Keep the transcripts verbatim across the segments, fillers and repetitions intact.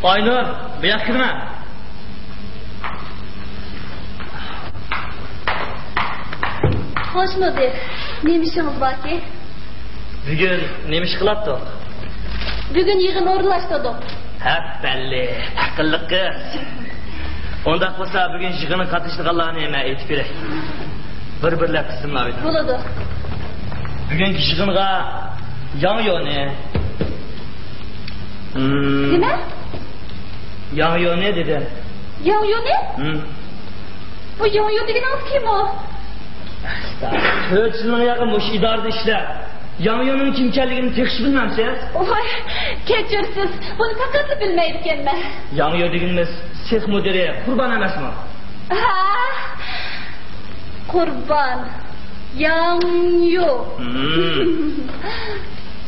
ئاينۇر، بۇ ياققا كىرمە. خوش مۇدىر، نېمە ئىشىڭىز باركى؟ بۈگۈن نېمە ئىش قىلاتتۇق؟ بۈگۈن يىغىن ئورۇنلاشتۇردۇق. ھەپپەللى، ئەقىللىق قىز. ئۇنداق بولسا، بۈگۈن يىغىنغا قاتنىشىدىغانلارنى مەن ئېيتىپ بېرەي. بىر-بىرلەپ تىزىملاۋېتىڭ. بولىدۇ. بۈگۈنكى يىغىنغا ياڭ يونى. نېمە؟ ياڭ يونى دېدىم. ياڭ يونى؟ بۇ ياڭ يو دېگىنىڭىز كىم ئۇ؟ تۆت يىلنىڭ ياقى مۇشۇ ئىدارىدە ئىشلەپ، ياڭ يونىڭ كىم ئىكەنلىكىنى تېخىچە بىلمەمسىز؟ ۋاي، كەچۈرسىز، بۇنى پەقەتلا بىلمەيدىكەنمەن. ياڭ يو دېگىنىمىز سېخ مۇدىرى قۇربان ئەمەسمۇ؟ ھە، قۇربان. ياڭيۇ.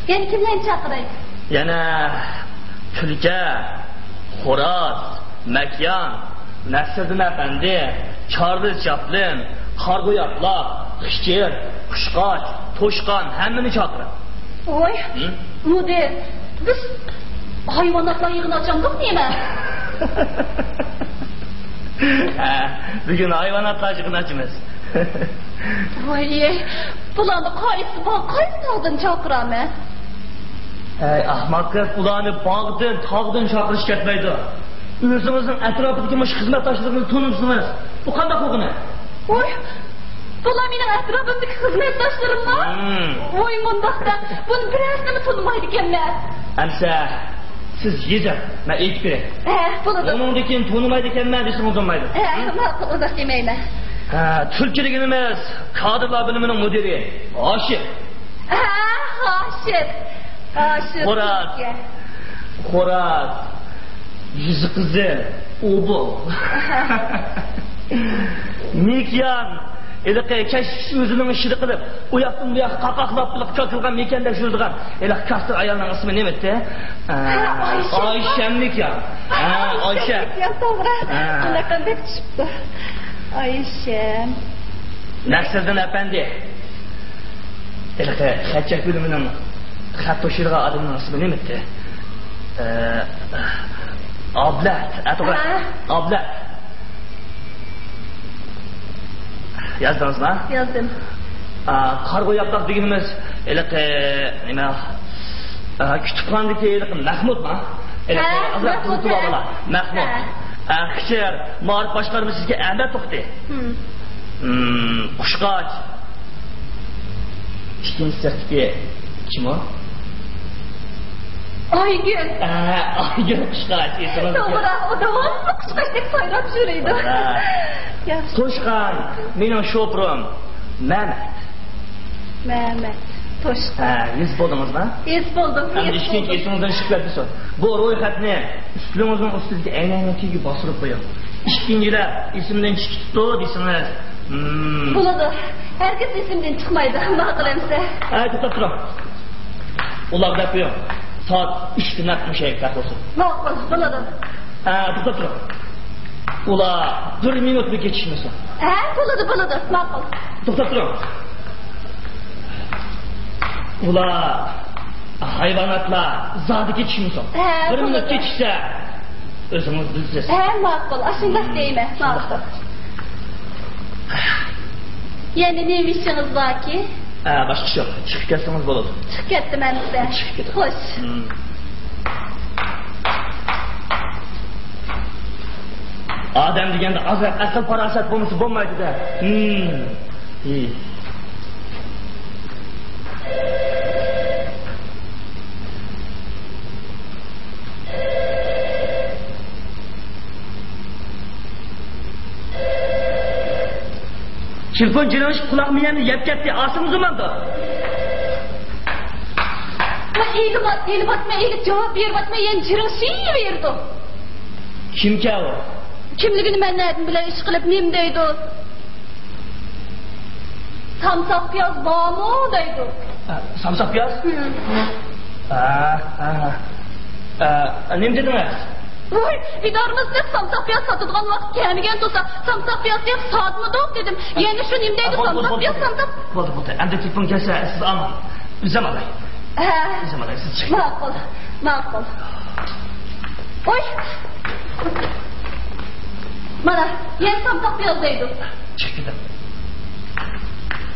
يەنە كىملەرنى چاقىراي؟ يەنە تۈلكە، خوراز، مەكيان، نەسىردىن ئەپەندى، چارلىز چاپلىن، قارىغۇ ياپلاق، خىچىر، قۇشقاچ، توشقان، ھەممىنى چاقىرىڭ. ۋوي، مۇدىر، بىز ھايۋاناتلار يىغىنى ئاچامدۇق نېمە؟ ھە، بۈگۈن ھايۋاناتلار يىغىنى ئاچىمىز. ۋاي، بۇلارنى قايسى باغ، قايسى تاغدىن چاقىرامەن؟ ھەي، ئەخمەق قىز، ئۇلارنى باغدىن، تاغدىن چاقىرىش كەتمەيدۇ. ئۆزىڭىزنىڭ ئەتراپىدىكى مۇشۇ خىزمەتداشلىرىڭىزنى تونۇمسىڭىز، بۇ قانداق بولغىنى؟ ۋوي، بۇلار مېنىڭ ئەتراپىمدىكى خىزمەتداشلىرىممۇ؟ ۋوي، مۇنداقتا، بۇنى بىرەرسىنىمۇ تونۇمايدىكەنمەن. ئەمسە سىز يېزىڭ، مەن ئېيتىپ بېرەي. ھە، بولىدۇ. ئۇنىڭدىن كېيىن تونۇمايدىكەنمەن دېسىڭىز بولمايدۇ. ھە، ماقۇل، ئۇنداق دېمەيمەن. ھە، تۈلكە دېگىنىمىز كادىرلار بۆلۈمىنىڭ مۇدىرى ھاشىم. ھە، ھاشىم. ھاشىم خوراز. تۈلكە. خوراز. يۈزى قىزىل، ئوبۇل. مېكيان، ھېلىقى كەچلىكچە ئۆزىنىڭ ئىشىدا قىلىپ، ئۇ ياقتىن بۇ ياققا قاقاقلاپ، بىر كاكىلغان مېكياندەك يۈرىدىغان ھېلىقى كاستىر ئايالنىڭ ئىسمى نېمە ئىدى؟ ھە، ئايشەم. ئايشەم مېكيان. ھە، ئايشەم. ئايشەم مېكيان، توغرا. ھە. قانداق بەك چۈشۈپتۇ. ئايشەم. نەسىردىن ئەپەندى. ھېلىقى خەت چەك بۆلۈمىنىڭ خەت توشۇيدىغان ئادىمىنىڭ ئىسمى نېمە ئىدى؟ ئە، ئابلەت، ئە، توغرا. ھە. ئابلەت. يازدىڭىزما؟ يازدىم. ئا، قارىغۇ ياپلاق دېگىنىمىز ھېلىقى نېمە؟ ئا، كۇتۇپخانىدىكى ھېلىقى مەخمۇتما؟ ھە، ئازراق مەخمۇت، ھە. مەخمۇت. ھە. ئا، خىچىر، مائارىپ باشقارمىسىدىكى ئەمەت ئوقۇتى. قۇشقاچ. ئىككىنچى سەپتىكى كىم ئۇ؟ ئايگۈل. ھە، ئايگۈل قۇشقاچ، ئېسىڭىزدە. توغرا، ئۇ داۋاملىق قۇشقاچتەك سايراپ يۈرىدۇ. توغرا. ياخشى. توشقان، مېنىڭ شوپۇرۇم مەمەت. مەمەت، توشقان. ھە، يېزىپ بولدىڭىزما؟ يېزىپ بولدۇم. ئەمدى ئىككىنچى ئېسىڭىزدىن چىقىپ كەتمىسۇن. بۇ رويخەتنى ئۈستىلىڭىزنىڭ ئۈستىدىكى ئەينەكنىڭ تېگىگە باستۇرۇپ قويۇڭ. ئىككىنچىلەپ ئېسىمدىن چىقىپ كېتىپتۇ دېسىڭىز. بولىدۇ. ھەرگىز ئېسىمدىن چىقمايدۇ. ماقۇل ئەمىسە. ھە، توختاپ تۇرۇڭ. ئۇلارغا دەپ قويۇڭ. سائەت ئۈچتە نەق مۇشۇ يەرگە تەق بولسۇن. ماقۇل، بولىدۇ. ھە، توختاپ تۇرۇڭ. ئۇلار بىر مىنۇتمۇ كېچىكمىسۇن. ھە، بولىدۇ، بولىدۇ. ماقۇل. توختاپ تۇرۇڭ. ئۇلار ھايۋاناتلار زادى كېچىكمىسۇن. ھە، بىر مىنۇت كېچىكسە، ئۆزىڭىز بىلىسىز. ھە، ماقۇل. ئاشۇنداق دەيمەن. ماقۇل. يەنە نېمە ئىشىڭىز باركى؟ ھە، باشقا ئىش يوق. چىقىپ كەتسىڭىز بولىدۇ. چىقىپ كەتتىم ئەمىسە. چىقىپ كېتىڭ. خوش. ئادەم دېگەندە ئازراق ئەقىل-پاراسەت بولمىسا بولمايدۇ-دە. تېلېفون جىرىڭشىپ قۇلاق مېيەمنى يەپ كەتتى، ئاسىمۇ زۇماندا. مەن ئېلىۋات-، ئېلىۋاتماي، ئېلىپ جاۋاب بېرىۋاتماي، يەنە جىرىڭشىۋېرىدۇ. كىمكەن ئۇ؟ كىملىكىنى مەن نەدىن بىلەي، ئىشقىلىپ نېمە دەيدۇ؟ سامساق پىياز بارمۇ دەيدۇ. ئە، سامساق پىياز؟ ئە، ئە، ئە، نېمە دېدىڭىز؟ ۋوي، ئىدارىمىزدە سامساق پىياز ساتىدىغان ۋاقىت كەلمىگەن تۇرسا، سامساق پىياز دەپ ساتمىدۇق دېدىم. يەنە شۇ نېمە دەيدۇ، سامساق پىياز، سامساق. بولدى، بولدى. ئەمدى تېلېفون كەلسە، سىز ئالماڭ. ئۆزۈم ئالاي. ھە. ئۆزۈم ئالاي، سىز چىقىڭ. ماقۇل، ماقۇل. ۋاي! مانا، يەنە سامساق پىياز دەيدۇ. چىقىپ كېتىڭ.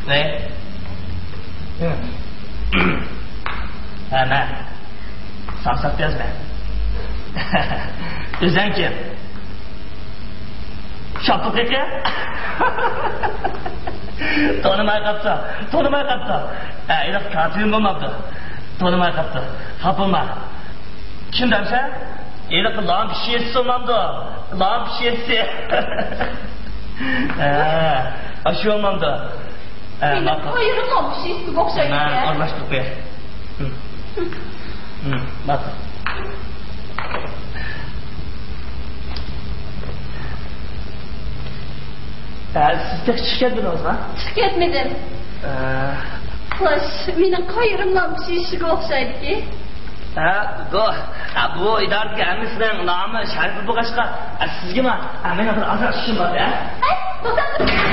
نە؟ ھە، مەن. سامساق پىياز مەن. ئۆزەڭ كىم؟ شاپتۇق قېقى؟ تونۇماي قاپتۇ، تونۇماي قاپتۇ. ھە، ھېلىقى كاتىپىم بولماپتۇ. تونۇماي قاپتۇ. خاپا بولما. كىم دەمسە؟ ھېلىقى لامپا شىشىسى بولمامدۇ؟ لامپا شىشىسى. ھە، ئاشۇ بولمامدۇ؟ ھە، مېنىڭ ماقۇل. قايرىلغان شىشىسىگە ئوخشايدۇ. مەن ئورۇنلاشتۇرۇپ قوياي. ھىم. ھىم، ماقۇل. ھە، سىز تېخى چىقىپ كەتمىدىڭىزما؟ چىقىپ كەتمىدىم. ھە. خوش، مېنىڭ قايرىلغان شىشىسىگە ئوخشايدىكى. ھە، بۇ، ھە، بۇ ئىدارىدىكى ھەممىسىنىڭ نامى شەرىپى بولغاچقا، ھە، سىزگىمۇ، ھە، مېنىڭ بىر ئازراق ئىشىم بار، ھە؟ ھەي، توختاڭ.